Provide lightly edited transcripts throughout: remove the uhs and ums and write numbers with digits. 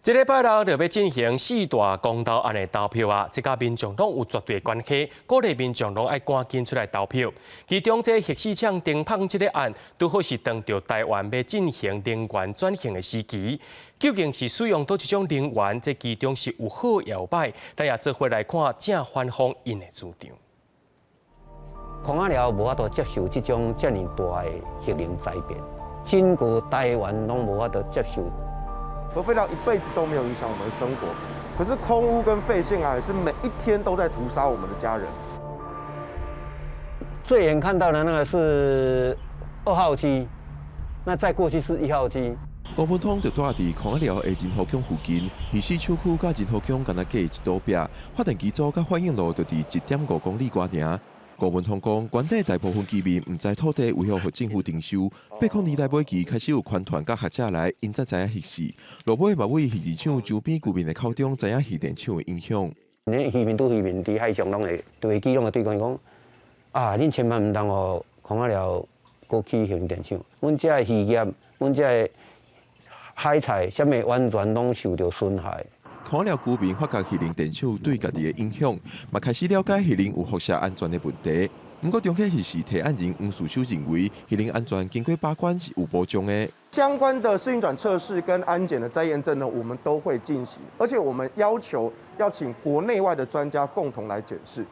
這禮拜六就欲進行四大公投案的投票啊！這佮民眾攏有絕對關係，鼓勵民眾攏愛趕緊出來投票。其中，這核四廠停鉈這个案，拄好是當著台灣欲進行能源轉型的時期。究竟是使用佗一種能源，這其中是有好也有歹，咱也做伙來看正反方𪜶的主張。空仔寮無法度接受這種遮爾大的核能災變，整個台灣攏無法度接受。核廢料一輩子都沒有影響我們的生活，可是空污跟肺腺癌是每一天都在屠殺我們的家人。最遠看到的那個是2號機，那再過去是1號機。吳文通就蹛佇空仔寮的仁和鄉附近，核四廠區佮仁和鄉干焦隔一堵壁，發電機組佮反應爐就佇1.5公里外爾。吳文通講，原底大部分居民毋知土地為何予政府徵收，8零年代尾期開始有環團佮學者來，𪜶才知影核四。落尾嘛對核二廠周邊居民的口中知影核電廠的影響。恁漁民對漁民佇海上攏會飛機攏會對講講，啊，恁千萬毋通予空仔寮閣起核電廠，阮遮的漁業，阮遮的海菜，啥物完全攏受著損害。空仔寮居民發覺核能電廠對家己的影響，嘛開始了解核能有輻射安全的問題。毋過，中核核四提案人黃樹修認為，核能安全經過把關是有保障的。相關的試運轉測試跟安檢的再驗證呢，我們都會進行，而且我們要求要請國內外的專家共同來檢視。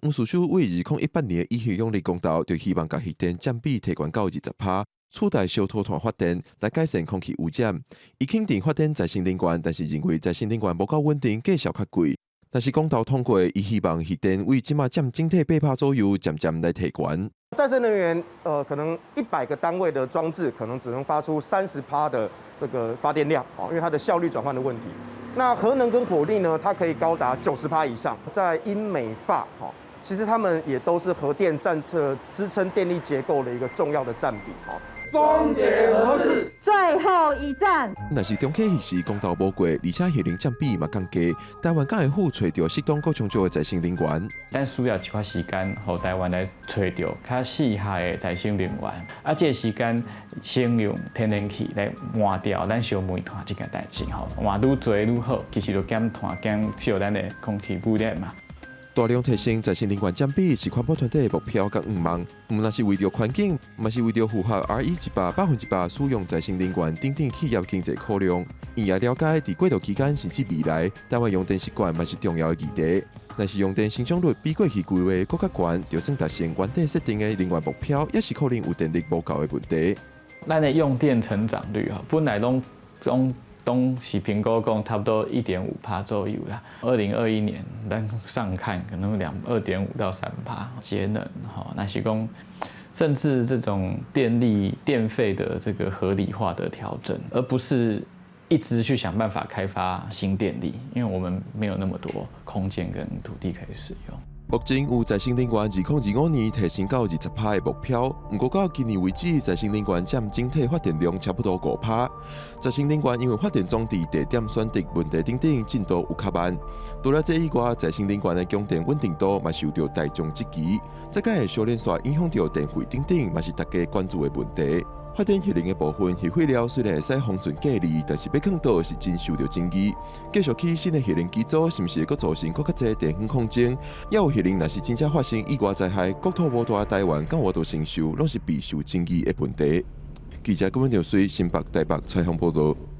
黃樹修為2018年的以核養綠公投，就希望共核電佔比提懸到20%，取代燒塗炭發電來改善空氣污染。伊肯定發展再生能源，但是認為再生能源無夠穩定，價數較貴。但是公投通過，伊希望核電為這馬佔整體8%左右，漸漸來提懸。再生能源，可能100個單位的裝置，可能只能發出30%的這個發電量，哦，因為它的效率轉換的問題。那核能跟火力呢，它可以高達90%以上。在英美法，哈，其實他們也都是核電政策支撐電力結構的一個重要的佔比，哦。終結核四，最後一戰。若是中核核四公投無過，而且核能佔比嘛降低，台灣敢會赴揣著適當閣充足的再生能源？咱需要一寡時間，予台灣來揣著較適合的再生能源。啊，這个時間先用天然氣來換掉咱燒煤炭這件代誌吼，換愈濟愈好，其實就減碳減少咱的空氣污染嘛。大量提升再生能源佔比是環保團體的目標佮願望，毋但是為著環境，嘛是為著符合 RE100 100%使用再生能源等等企業經濟考量。𪜶也了解，佇過渡期間甚至未來，台灣用電習慣嘛是重要的議題。若是用電成長率比過去規劃閣較懸，就算達成原底設定的能源目標，也是可能有電力無夠的問題。咱的用電成長率吼，本來攏是評估講差不多1.5%左右啦。2021年咱上看可能2.5到3%節能吼，若是講甚至這種電力電費的這個合理化的調整，而不是一直去想辦法開發新電力，因為我們沒有那麼多空間跟土地可以使用。目前有再生能源2025年提升到20%的目標，毋過到今年為止，再生能源佔整體發電量差不多5%。再生能源因為發電裝置地點選擇問題等等進度有較慢。除了這以外，再生能源的供電穩定度嘛受著大眾質疑，這敢會燒連紲影響著電費等等，嘛是大家關注的問題。發電核能的部分，核廢料雖然會使封存隔離，但是欲囥佗是真受著爭議。繼續起新的核能機組，是毋是會閣造成閣較濟地方抗爭？抑有核能若是真正發生意外災害，國土無大台灣敢有法度承受，攏是備受爭議的問題。記者郭文兆水新北、台北採訪報導。